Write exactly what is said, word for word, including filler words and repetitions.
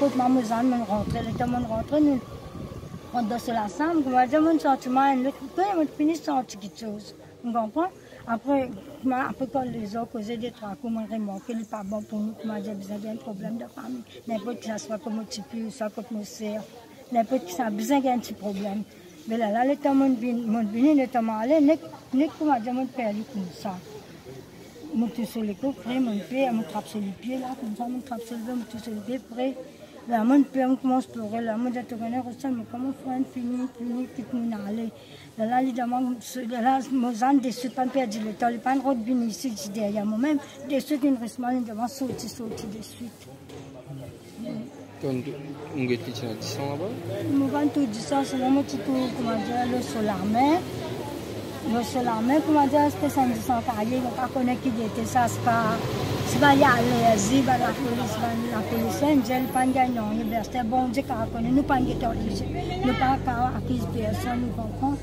Kot mama Zan, monn rantre, letan monn rantre, nou rant dan so lasam, koumadir monn santi mwa enn lot, kouma monn fini santi kiksoz. Ou konpran? Apre, ma, apre kan lezot koze de trwa kou, monn remarke li pa bon pou nou, koumadir bizin gagn problem dan fami. Ninport kisaswa kot mo tifi, ouswa kot mo ser, ninport kisaswa bizin gagn ti problem. Me lerla, letan monn vini, monn vini, letan mo ale, nek, nek koumadir monn fer li koumsa. Monn tous so lekor, pre, monn fer, monn trap so lipie la, koumsa, monn trap so lipie, monn tous so lipie, pre. La monn per, monn koumans plore, la monn dir, to kone Rosel, mo kouma fer fini, fini, kit monn ale. Lerla li dimann, lerla mo Zan deswit, pa'nn perdi letan, li pa'nn rod vini isi, ti deryer momem, deswit inn res mwa, li dimann sorti, sorti deswit. Kan ou get li ti ena disan laba? Mo pa'nn trouv disan, selman mo ti trouv, koumadir, lor so lame. Lor so lame, koumadir, eski sa enn disan kaye, mo pa kone ki li ete sa, sipa, sipa li alerzi, bann lapolis, bann lapolis, enn zel, pa'nn gagn nanye, be aster Bondie kapav kone, nou pa'nn get anpeser, nou pa kapav akiz personn, ou konpran?